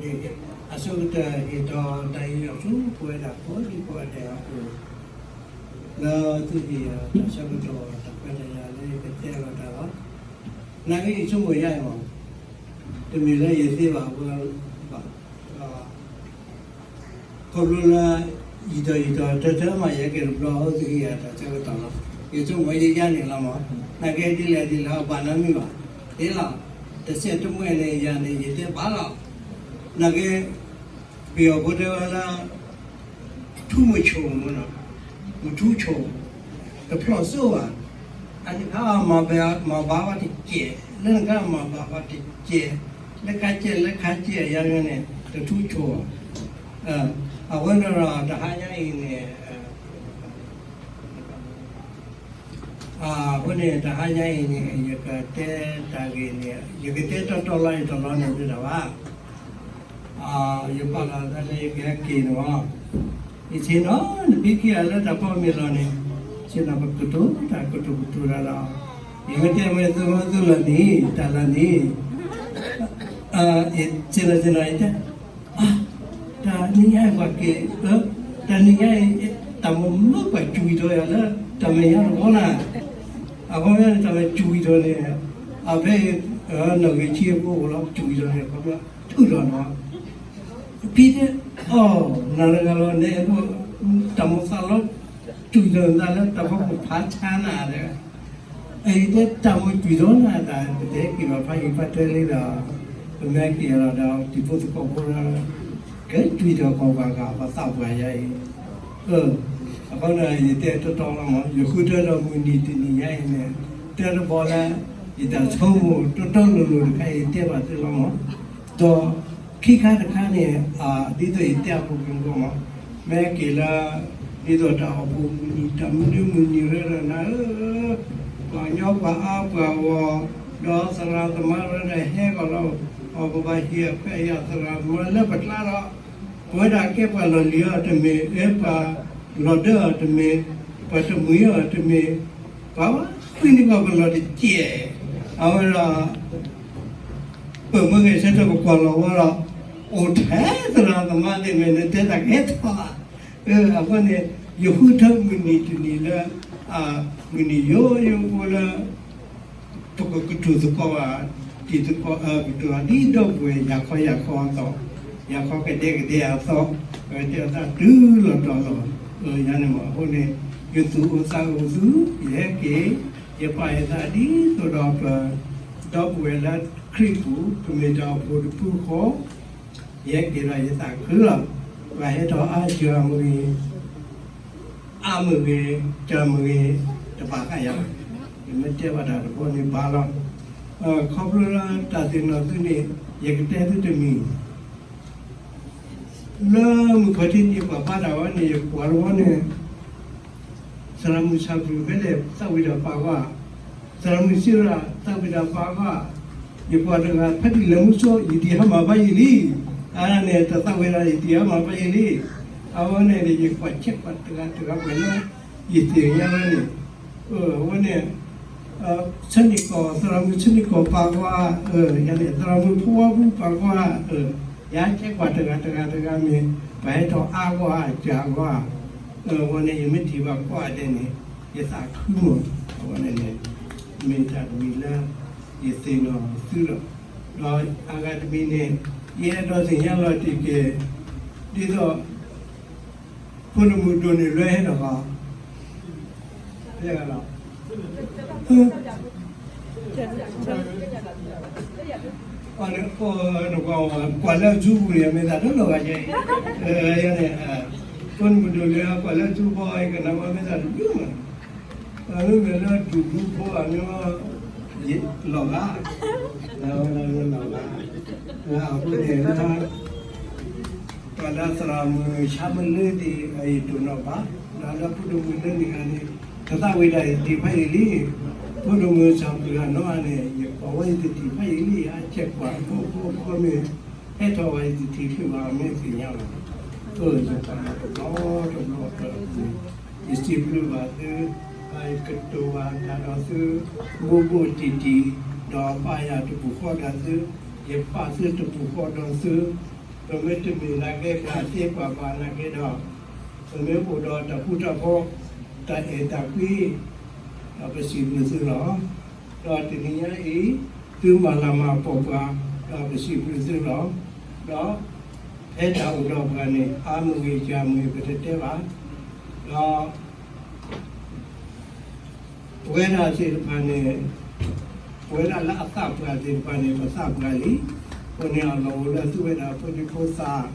န့ၣ် အဆိကတၢၢ်ဟ့ၣ်ထီၣ်တၢ်အံၤအီၤဆူပဝဲဒၣ်ကိးဒံကိးဂၤဒဲးအပူၤ, လၢသုဟ့ၣ်ယၤတၢ်ဆၢကတီၢ်တၢ်ခွဲးတၢ်ယာ်လၢယကတဲလီၤတၢ်လီၤ. နာ်က့ယဆိကမိၣ်ယါအံၤမး, တမ့ၢ်လၢယသ့ဘၣ်ဘၣ်, ခီဖျိလၢ ယံာ်ဒီးယံာ်ဒီးတၢ်တၢ်မး ယက့ၤတဘျီအိၣ်သုဟ့ၣ်ယၤတၢ်ဆၢကတီၢ်လီၤ. ယဆိကမိၣ်ယဲယါန့ၣ်လီၤမး, နာ်က့ဒ်လဲၣ်ဒ်လဲၣ်အဘၣ်နီတမံၤဘၣ်, သ့လီၤ. တစဲးတမှဲၤန့ၣ် ယၤန့ၣ် ယတဲဘၣ်လီၤ. နာ်က့ ပယီၤဖိတဲဝဲလၢ ထူမုၢ်ဆိၣ်မးနီၤ, မုၢ်ထူဆိၣ်, တဖျီၣ်စိဘၣ်, အန့ၣ်ခါ မၤဘၣ်ဝဲတစဲး, လၢနခါမၤဘၣ်ဝဲတစဲး, လၢခါစဲးလၢခါစဲးယါန့ၣ် တထူဆိၣ်ဘၣ်. အဝဲန့ၣ်ဒီးတဟါညါအံၤန့ၣ် အဃိန့ၣ် တဟါညါအံၤန့ၣ် ယကတဲတၢ်ဂ့ၢ်န့ၣ် ယကတဲတီတီလီၤအံၤတလီၤန့ၣ်ဒၣ်ဘၣ်. ယပာ်လီၤသးလၢယကဟဲက့ၤန့ၣ်လီၤ. ယဆ့ၣ်နီၤ နဘံက့ၤအလၢတၢ်ဖီမ့ၤလီၤန့ၣ်, ဆ့ၣ်နီၤပကတိၤတၢ်ကတိၤကတိၤတၢ်လီၤ. ယမ့ၢ်တဲမ့ၢ်သုမ့ၢ်သုလီၤန့ၣ် တၢ်လီၤန့ၣ် ဆ့ၣ်နီၤဆ့ၣ်နီၤ ယတဲ တၢ်နံၤညါအံၤပှၤက့ၤ, တၢ်နံၤညါအံၤ တၢ်မၤမၢပှၤစူၤကံၤထီၣ်ယၤလၢ တၢ်မဲာ်ညါတဘီနၤ, အဃိန့ၣ် တၢ်မဲာ်စူၤကံၤထီၣ်န့ၣ် အဖဲ နီၣ်ဂံၢ်ဆံအဖိအိၣ်လီၤ စူၤကံၤထီၣ်န့ၣ် ခီဖျိထုးထီၣ်နီၤ, ဖံတဲ အီၤ နၤတဂၤလီၤန့ၣ် တၢ်မိၣ်သးလီၤ စူၤကံၤထီၣ်နသးလၢတၢ်ဖီခိၣ်ဖးဆါနၤဒီး အအံၤတဲတၢ်မိၣ်ကွံာ်ဒီးနၤတၢ် ပတဲက့ၤဘၣ်ဖးယံၤဖးတဲလံဒီး ပမ့ၢ်က့ၤလီၤဒီး တံၤဖိသကိးဖိဒီး ကဲကွံာ်ဒီးကီၢ်ပှၤဂၤပှၤသးပှၢ်ယါအံၤ, အဃိန့ၣ် ယတဲတီတီလီၤမး ယဃုထၢဒီးမုၢ်နံၤတနံၤညါအံၤန့ၣ် တဲတဘီလၢ ယတၢ်ဆိကမိၣ်တီတီလိၤလိၤတခါအံၤတဲဘၣ်သုလီၤမး, ဒီးခံခါတခါန့ၣ် ဒ်သိးယတဲအပူၤကွံာ်မး မ့ၢ်က့ၤလၢ ဒ်သိးတၢ်အိၣ်ဖှိၣ်မုၢ်နံၤ တၢ်မနုၤမုၢ်နံၤရၢဒီးနၤဧၢ, ပှၤကညီပှၤအါပှၤဂီၤ, ဒီးသရၣ်သမါရၢဒီးဟဲကီးလီၤ, အီၤပဘၣ်ဟ့ၣ်အခွဲးအယာ်သရၣ်သမါလၢပကျါဒီး, ပဝဲဒၣ်ကဲပှၤလီၢ်လံၤအီၤတမ့ၢ်, ပှၤလီၤဒၢအီၤတမ့ၢ်, ပှၤတမှံၤအီၤတမ့ၢ်, ပှၤဝဲကွံာ်န့ၢ်ကီၢ်ပလီၢ်တက့ၢ်, အဝဲဒၣ် ပမ့ၢ်ဂဲၤဆၢထၢၣ်ပကွၢ်လီၤဝဲဒီး အိၣ်ထဲသရၣ်သမါသ့ၣ်မ့ၢ်နတဲတၢ်ကဟဲထီၣ်ဘၣ်. အဃိန့ၣ် ယဃုထၢမုၢ်နံၤတနံၤလၢ မုၢ်နံၤယိယိဖိလၢ ပကကတိၤသကိးဘၣ် တံၤသကိး ကတိၤဘၣ်ဒ်ဒီပုၢ်ဝဲၢ် ယၤခီယၤခီအသိး, ယၤခီကဒဲကဒဲအသိး, ပတဲအသးတုၤလီၤတီၤလီၤလၢယၤန့ၣ်မး. အဃိန့ၣ် ယသူၣ်အိၣ်သးအိၣ်သု ယဟဲက့ၤ, ယပာ်ယသးဒ်သိးဒီးပ ဒီပုၢ်ဝဲၢ်လၢခရံာ်ပူၤ ပမ့ၢ်တၢ်အိၣ်ဖှိၣ်တဖုဃီ ယဟဲက့ၤဒီးယသးခုလီၤ. ပှၤဟဲထီၣ်အါစှၤမ့ၢ်ဂ့ၤ, အါမ့ၢ်ဂ့ၤ, စှၤမ့ၢ်ဂ့ၤ, တဘၣ်ဃးယၤဘၣ်. ယမ့ၢ်တဲဘၣ်တၢ်တဘီန့ၣ်ဘၣ်လီၤ. ခီဖျိလၢတၢ်သ့ၣ်နီၣ်သုန့ၣ် ယကတဲသုတမံၤ လၢမုၢ်ခီၣ်ထံးန့ၣ် ပှၤဘါတၢ်ဝဲန့ၣ် ယကွၢ်တဝီန့ၣ် သရၣ်မုၣ်ဆၣ်ဘျုးဖဲလဲၣ် သးဝံၣ်တၢ်ပာ်ကွၢ်, သရၣ်မုၣ်စံရၣ် သးဝံၣ်တၢ်ပာ်ကွၢ်, ယကွၢ်တဂၤဖဲဒ်လဲၣ်မူဆိ ယတံၤဟါမၢ်ဘါယံာ်လံ, အန့ၣ် တသးဝံၣ်ဒၣ် ယတံၤဟါမၢ်ဘါယံာ်လံ. အဝဲန့ၣ်န့ၣ် ယကွၢ်ဆဲးကွၢ်တဂၤတဂၤဝဲလၢ ယသ့ၣ်ညါဝဲန့ၣ်, အဝဲန့ၣ် ဆၢန့ၢ်ကီၢ် သရၣ်မုၣ်ဆၢန့ၢ်ကီၢ်ပာ်ကွၢ်, ယၤန့ၣ် သရၣ်မုၣ်ဖိဝါဖိပာ်ကွၢ်, ယဟဲဆဲးကွၢ်တဂၤတဂၤတဂၤမ့ၢ် ပှၤဟဲထီၣ်အါဂီၢ်အါ စှၤအါဂီၢ်, အဝဲန့ၣ် ယမ့ၢ်ထံၣ်ဘၣ်ကွၢ်ဒဲးန့ၣ် ယသးခုမး, အဝဲန့ၣ်န့ၣ် မ့ၢ်တၢ်တမံၤလၢ ယသ့ၣ်နီၣ်သုလီၤ. ဒီးအဂၤတမံၤန့ၣ် ယအဲၣ်ဒိးသ့ၣ်ညါလီၤတံၢ်က့ၤ ဒ်သိး ဖိဒိၣ်မုၣ်ဒိၣ်န့ၣ်လွဲဟဲဒီးဃီ လၢ ကွၢ်လၢအစုပူၤန့ၣ် မ့ၢ်သးတလီၤဂာ်ကဲ, န့ၣ် ဖိဒိၣ်မုၣ်ဒိၣ်လၢ ကွၢ်လၢအစုဘီ ကနၣ်ဝဲမ့ၢ်သးတဒုမး, မ့မ့ၢ်လၢဒူၣ်ဒူဖိအမ့ၢ် လီၤဂာ်, လီၤဂာ်, အဃိန့ၣ်လၢ ပှၤလၢသရၣ်မုၣ်ဆါမလၢသ့ၣ် ယတိၢ်နီၣ်ဘၣ်, ဒီးလၢဖိဒိၣ်မုၣ်လၢန့ၣ်ဂၤန့ၣ် တသးဝံၣ်ဒၣ်ယတံၤဖးယံာ်လံ, ဖိဒိၣ်မုၣ်ဆၣ်ပျုၢ်အနီၢ်န့ၣ် ယကိးဝဲယတံၤဖးယံာ်လံ, အဆဲးကွၢ်ဖိဖိဖိမ့ၢ် ဟဲထီၣ်ဝဲယတံၤဖးယံာ်လံဘၣ် မ့ၢ်သ့ၣ်ညါလီၤ, ယစံးဘျုးဘၣ်သု, ယကတိၤဘၣ်တၢ်ဒီးသု, ဘိးဘိးတံၢ်တံၢ်, ဒီးပာ်ယၤတပူၤဃီဒီးသု, ယပာ်သုတပူၤဃီဒီးသု, ပမ့ၢ်တမ့ၢ်နာ်က့ပှၤသ့ပှၤဘၣ်နာ်က့ဒီး, ပမ့ၢ်အိၣ်ဒီးတၢ်ဃူတၢ်ဖိး, တၢ်အဲၣ်တၢ်ကွံ, ဒီးပစံးဘျုးသုလီၤ. ဒီးတနံၤညါအံၤ, သုမၤလၤမၤကပီၤပှၤ, ဒီးပစံးဘျုးသုလီၤ. ဒီးဖဲတၢ်အိၣ်ဒီးပှၤန့ၣ် အါမ့ၢ်ဂ့ၤ ယၤမ့ၢ်ဂ့ၤ ပတတဲဘၣ်. ဒီး ပဝဲဒၣ်သ့ၣ်တဖၣ်န့ၣ်, ပဝဲဒၣ်လၢအသးပှၢ်သ့ၣ်တဖၣ်န့ၣ် ပသးပှၢ်လံ. အဃိန့ၣ်အလီၢ်အိၣ်လၢသုဝဲဒၣ်ဖိဒံဖိသၣ်,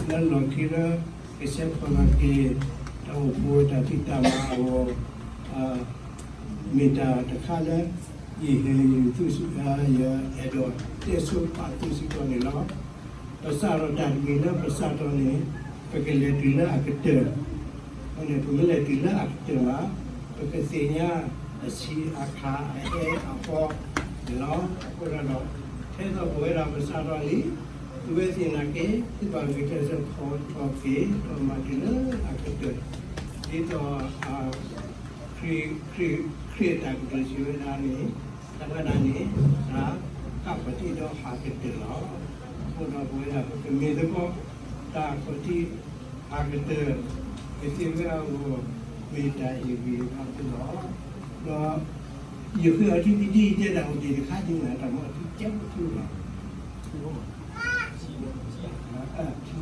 လၢလီၢ်ခံလၢ ကဆဲးဖီၣ်လီၤက့ၤ တၢ်အိၣ်ဖှိၣ်တၢ်ဖံးတၢ်မၤအဂီၢ်, မ့ၢ်တၢ်တခါလၢ ယဟ့ၣ်ယုၢ်သု, ယအဲၣ်ဒိးတဲဆိပာ်သုစ့ၢ်ကီးန့ၣ်လီၤ. ပစးထီၣ်တၢ်တမံၤလၢပစးထီၣ်န့ၣ်, ပကလဲၤတုၤလၢအကတၢၢ်, အဃိန့ၣ်ပမ့ၢ်လဲၤတုၤလၢအကတၢၢ်ဘၣ်, ပကသ့ၣ်ညါအဆံးအခါအဟဲအဃီန့ၣ်လီၤ. အဃိဒီး, ထဲသိးပဝဲဒၣ်ပစးထီၣ်လံ, သုဝဲသ့ၣ်နာ်က့ သုဘၣ်ဂုာ်ကျဲးစၢးဖီၣ်ထီၣ်က့ၤ ဒီးမၤတုၤလၢအကတၢၢ်, ဒ်သိး ခရံာ်, ခရံာ်အတၢ်ကတိၤစံးဝဲဒၣ်န့ၣ်, တၢ်ဝဲဒၣ်န့ၣ်, တၢ်ကးခီၣ်ထံးဒီးဟးကတၢၢ်လီၤ. အဃိဒီးပဝဲဒၣ်ပကမ့ၢ်သကိး တၢ်ခီၣ်ထံးဟးကတၢၢ်, ကသ့ဝဲအဂီၢ်, မ့ၢ်တၢ်အံၣ်ဂံၢ်ဘါသုလီၤ. ဒီး ယဃ့အီၤထံဒ်ယတဲတၢ်အိၣ်တ့ၢ်တခါဒ်န့ၣ် တၢ်မ့ၢ်အထံကဲပထူလီၤ. ထံတဲ, တၢ်အိၣ်ဃ့ထီ,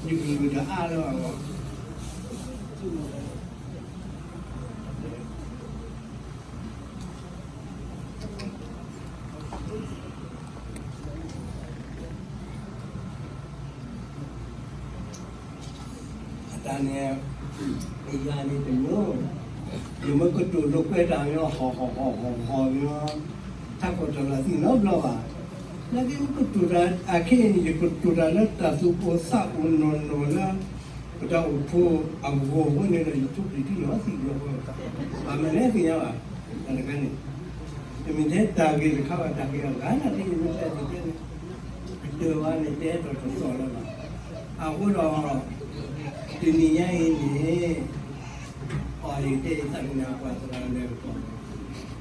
ယကလုၢ်တအါလၢၤဘၣ်လီၤ. အတၢ်န့ၣ်, ယၤန့ၣ်တမ့ၢ်, ယမ့ၢ်ကတိၤလိာ်ကွဲတၢ်မ့ၢ် ဟီၣ်ဟီၣ်ဟီၣ်ဟီၣ်ဟီၣ်မ့ၢ်, ထးခိၣ်တလီၤသံနီတဘျီဘၣ်. နာ်က့ယကတိၤတၢ်အခဲအံၤန့ၣ် ယကတိၤတၢ်လၢတၢ်သူၣ်အိၣ်သးအိၣ်နီၢ်နီၢ်လၢ ပတၢ်အိၣ်ဖှိၣ်အဂီၢ်အဃိန့ၣ်ဒီး ယထူးပျံၤထံလီၤသံလီၤ. ဘၣ်မနုၤသ့ၣ်ညါဘၣ်, တၢ်တခါန့ၣ်, တမ့ၢ်ထဲတၢ်ဂ့ၢ်တခါဘၣ် တၢ်ဂ့ၢ်အဂၤနာ်က့ ယမ့ၢ်တဲတတဲန့ၣ်, ကတၢၢ်ဘၣ်န့ၣ် တဲတတီၤတီၤလၢၤဘၣ်. အဃိဒီး, တနံၤညါအံၤန့ၣ်, အီၤယတဲယသးကညီၤပှၤသရၣ်လၢကပီၤ,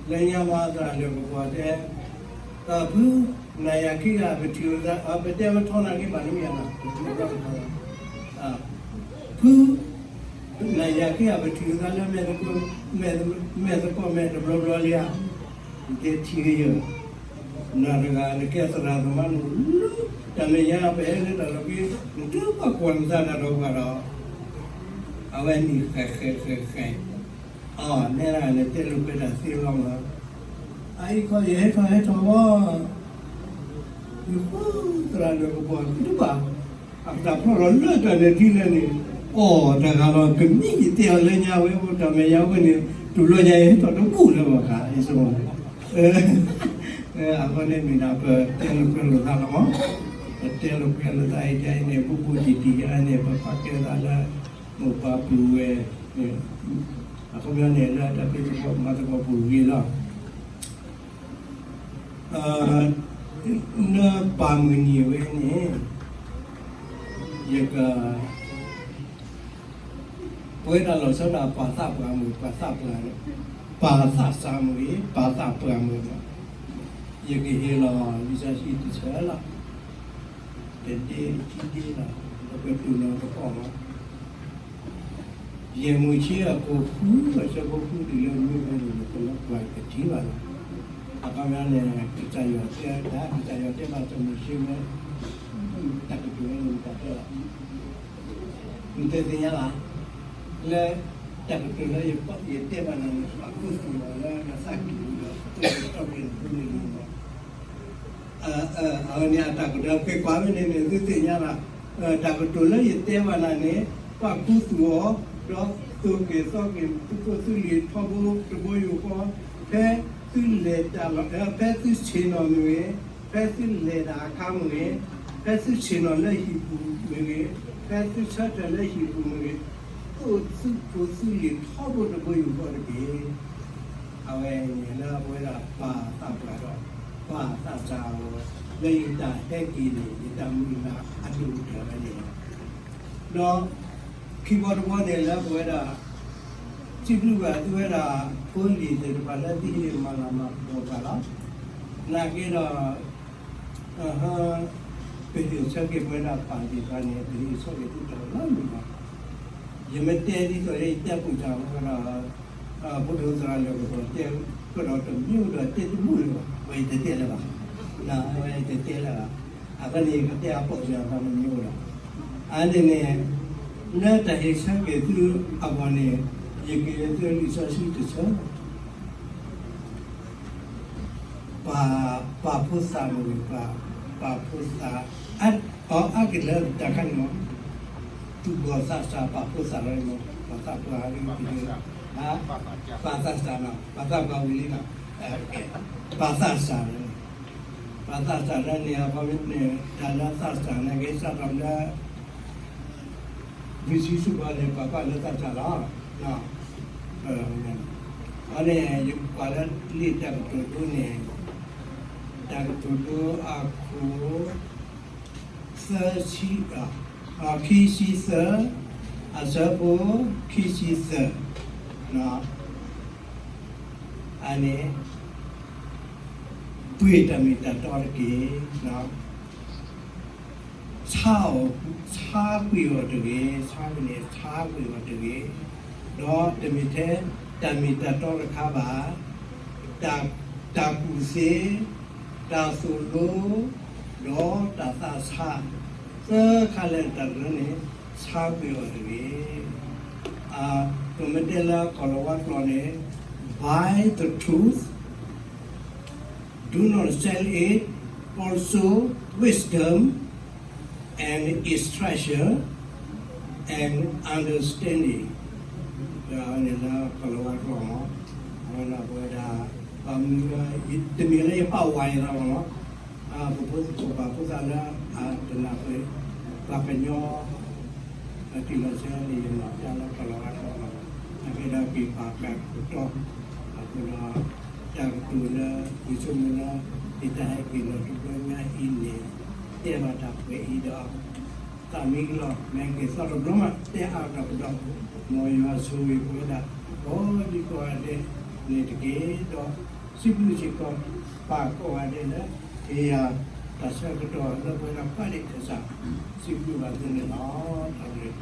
လၢညါမၤသရၣ်လၢကပီၤတဲ, ဖု, နၤယၤခံဂၤပထံၣ်လိာ်သး, ပတဲမထီနာ်က့ဘၣ်န့ၣ်မ့ၢ်ဧါ, ဖု, နၤယၤခံဂၤပထံၣ်လိာ်သးလၢ မဲာ်သကိးမဲာ်တဘျီဘျီလံဧါ, ယတဲထံဂ့ၤယၤ, နၤတဂၤနကဲသရၣ်သမါန့ၣ်, တၢ်မဲာ်ညါပဟဲလၢတၢ်လီၢ်ခံ, နတပာ်ကွၢ်နသးတၢ်ဒီးပှၤဒီး, အဝဲန့ၣ်ဃဲဃဲဃဲဃဲ, အ, နဲဒၣ်နတဲလိာ်ကွဲတၢ်သ့လီၤမး, အအံၤခီယဟဲထီၣ်ဟဲထီၣ်ဝဲ ယဃုသရၣ်လၢကပီၤ ကတဘၣ်, အတၢ်ဖျီၣ်လီၤလၢတၢ်လဲၤထံလဲၤန့ၣ်, အီၤတဂၤလီၤ ကမံယတဲအီၤလၢညါဝဲအိၣ်တၢ်မဲာ်ညါဝဲန့ၣ် တုၤလီၤညါအံၤဟဲထီၣ်တဘူၣ်လၢၤဘၣ်ခါ အံၤစ့ၢ်ကီး, အဃိန့ၣ်မ့ၢ်ဒၣ်ပတဲလိာ်ကွဲလိာ်သးလီၤမး, ပတဲလိာ်ကွဲလိာ်သးအံၤ ဒ်အံၤန့ၣ် ဘူးဘူးတံၢ်တံၢ်ယါန့ၣ် ပပာ်ကဲသးလၢ မိၢ်ပၢ်ပုၢ်ဝဲၢ်န့ၣ်, အခီပညီန့ၣ် လၢတၢ်ဖံးသကိးမၤသကိးပူၤဂ့ၤလီၤ. လၢပၢ်မုၢ်နံၤဝဲန့ၣ်, ယက, ပဝဲဒၣ်လီၤဆီဒၣ်ပၢ်သးပှၢ်မုၢ် ပၢ်သးပှၢ်, ပၢ်သးစၢ်မုၢ်ဂ့ၤ ပၢ်သးပှၢ်မုၢ်, ယကဟ့ၣ်လီၤ လံာ်စီဆှံတဆၢလီၤ. တဒ့ခံဒ့လီၤ, ပကတိၤနီၤသကိးလီၤ. ယဲၢ်မိၤၡ့အခိၣ်ဃု အဆၢဖိဃုတုၤလၢနွံဖဲန့ၣ် ပလၢပှၤကထံၣ်ဘၣ်လီၤ. အခီပညီန့ၣ် ကစၢ်ယွၤတဲတၢ်, ကစၢ်ယွၤတဲဘၣ်စီၤမိၤၡ့ဝဲ, တၢ်ကတိၤဝဲန့ၣ် တၢ်တဲလီၤ. နတသ့ၣ်ညါဘၣ်, လၢတၢ်ကတိၤလၢယတဲဘၣ်နၤန့ၣ် ပာ်ခူသူၣ်အီၤလၢနသးကံၢ်ပူၤဒီး သိၣ်က့ၤသီက့ၤနဖိန့ၣ်လီၤ. အဝဲန့ၣ်အတၢ်ကတိၤ က့ၤကွၢ်ဝဲန့ၣ်န့ၣ် သုသ့ၣ်ညါလီၤ. တၢ်ကတိၤလၢယတဲဘၣ်နၤန့ၣ် ပာ်ခူသူၣ်အီၤ, ဒီးသိၣ်က့ၤသီက့ၤ သုဖိသုလံၤထီဘိတဘိယူၢ်ဃီ, ဖဲသုလဲၤတၢ်လီၤ, ဖဲသုဆ့ၣ်နီၤမ့ၢ်ဂ့ၤ, ဖဲသုလဲၤတၢ်အခါမ့ၢ်ဂ့ၤ, ဖဲသုဆ့ၣ်နီၤလၢဟံၣ်ပူၤမ့ၢ်ဂ့ၤ, ဖဲသုဆၢထၢၣ်လၢဟံၣ်ပူၤမ့ၢ်ဂ့ၤ, သိၣ်သုဖိသုလံၤထီဘိတဘိယူၢ်ဃီတက့ၢ်. အဝဲန့ၣ်လၢပဝဲဒၣ်ပၢ်သးပှၢ်ဒီး ပၢ်သးစၢ်အဂီၢ်, လၢယတၢ်ဟဲက့ၤန့ၣ် ယတၢ်မုၢ်လၢ်အဒိၣ်ကတၢၢ်ဝဲန့ၣ်လီၤ. ဒီးခံဘီတဘီန့ၣ်လၢပဝဲဒၣ် စံးဘျုးဘၣ်သုဝဲဒၣ် ဖိလံၤသ့ၣ်တဖၣ်လၢသုဟ့ၣ်မၤလၤမၤကပီၤပှၤလီၤ. နာ်က့ဒီး ပဟ့ၣ်ဆၢက့ၤပဝဲဒၣ်ပၢ်သ့ၣ်တဖၣ်န့ၣ် ပဟ့ၣ်ဆၢက့ၤသုတၢ်လီၤမုၢ်လီၤ. ယမ့ၢ်တဲဒ်သိးလၢယတဲပူၤတၢ်ဝဲဒီး ဖိဒိၣ်သရၣ်လၢကပတဲကဒီးတမ့ၢ်ဒီးတဲတဘူၣ်လၢၤဘၣ်, ဝဲယတတဲလၢၤဘၣ်, ဝဲယတတဲလၢၤဘၣ်. အဃိန့ၣ် ယကတဲအပိာ်စၢၤအသးတမ့ၢ်ဒီး အါန့ၣ်န့ၣ် လၢတၢ်ဟ့ၣ်ဆၢက့ၤသုအဂီၢ်န့ၣ် ယက့ၤသုလံာ်စီဆှံတဆၢ ပ, ပာ်ဖိသၣ်န့ၣ် ပာ်, ပာ်ဖိသၣ်, အ, အါက့ၤလၢတၢ်ခါန့ၣ်လီၤ. သူၣ်ဘီၣ်သးစၢ်ပာ်ဖိသၣ်လီၤန့ၣ်လီၤ. ပှၤသးပှၢ်လၢက့ၤ, ပာ်သးစၢ်နီၤ, ပှၤသးပှၢ်ဝံၤလံနီၤ, ပာ်သးစၢ်လီၤန့ၣ်, ပာ်သးစၢ်လၢန့ၣ် အဃိန့ၣ် တၢ်လၢသးစၢ်န့ၣ် ကစးထီၣ်လၢ ဘၣ်စံးဆူၣ်ဘၣ်န့ၣ် ပှၤကွၢ်လၢသးစၢ်လီၤ. အဃိန့ၣ် ယကွၢ်လၢလံာ်တၢ်ကတိၤဒိန့ၣ်, တၢ်ကတိၤဒိအခိၣ် သၢဆံ, ခံဆံသၢ, အဆၢဖိ ခံဆံသၢ, အန့ၣ် ပှ့ၤတၢ်မ့ၢ်တၢ်တီတက့ၢ်. ဆါအီၤ, ဆါကွံာ်အီၤတဂ့ၤ, ဆါန့ၣ် ဆါကွံာ်အီၤတဂ့ၤ, ဒီးတမ့ၢ်ထဲတၢ်မ့ၢ်တၢ်တီတခါဘၣ်, တၢ်, တၢ်ကူၣ်သ့, တၢ်သိၣ်လိ, ဒီးတၢ်သးဆါ, သၢခါလၢာ်တၢ်တဖၣ်န့ၣ် ဆါကွံာ်အီၤတဂ့ၤ. ပမ့ၢ်တဲလၢကီၢ်လၤဝါကျိာ်န့ၣ် buy the truth, do not sell it, also wisdom and instruction and understanding. န့ၣ်လၢကီၢ်လၤဝါကျိာ်မး, အဝဲဒၣ်ပဝဲဒၣ် ပှၤမုၢ်ဂၤ တမ့ၢ်လၢယပာ်ဝဲအသးဘၣ်မး, ပဖိသၣ်ပာ်ဖိသၣ်လၢအတနၢ်ပၢၢ် ပှၤကညီ အတံၤလီၤဆဲးန့ၣ် ယနီၢ်ပျၢ်လၢကီၢ်လၤဝါကျိာ်လီၤ. အဃိဒီးက့ၤပာ်ကၢ်ကတီၢ် အဃိဒီး တၢ်ကတိၤလၢ ယဆိကမိၣ်လၢ ယတၢ်ဟဲက့ၤလီၤတဘျီညါအံၤန့ၣ် တဲဘၣ်တၢ်ပှဲၤအံၤဒီး သးမံကလီၤ မ့ၢ်က့ၤသီတဘျီမး တဲအါထီၣ်ကဒီး မ်ယွၤဆိၣ်ဂ့ၤပဝဲဒၣ် ကိးဒံကိးဂၤဒဲးန့ၣ်တက့ၢ်. ဒီးစံးဘျုးစ့ၢ်ကီး ပၢ်ကိးဂၤဒဲးလၢ ဟ့ၣ်ယၤတၢ်ဆၢကတီၢ်လၢပဝဲဒၣ်ပှၤဒဲးကစၢ် စံးဘျုးဘၣ်သုန့ၣ်လီၤ. တၢ်ဘျုး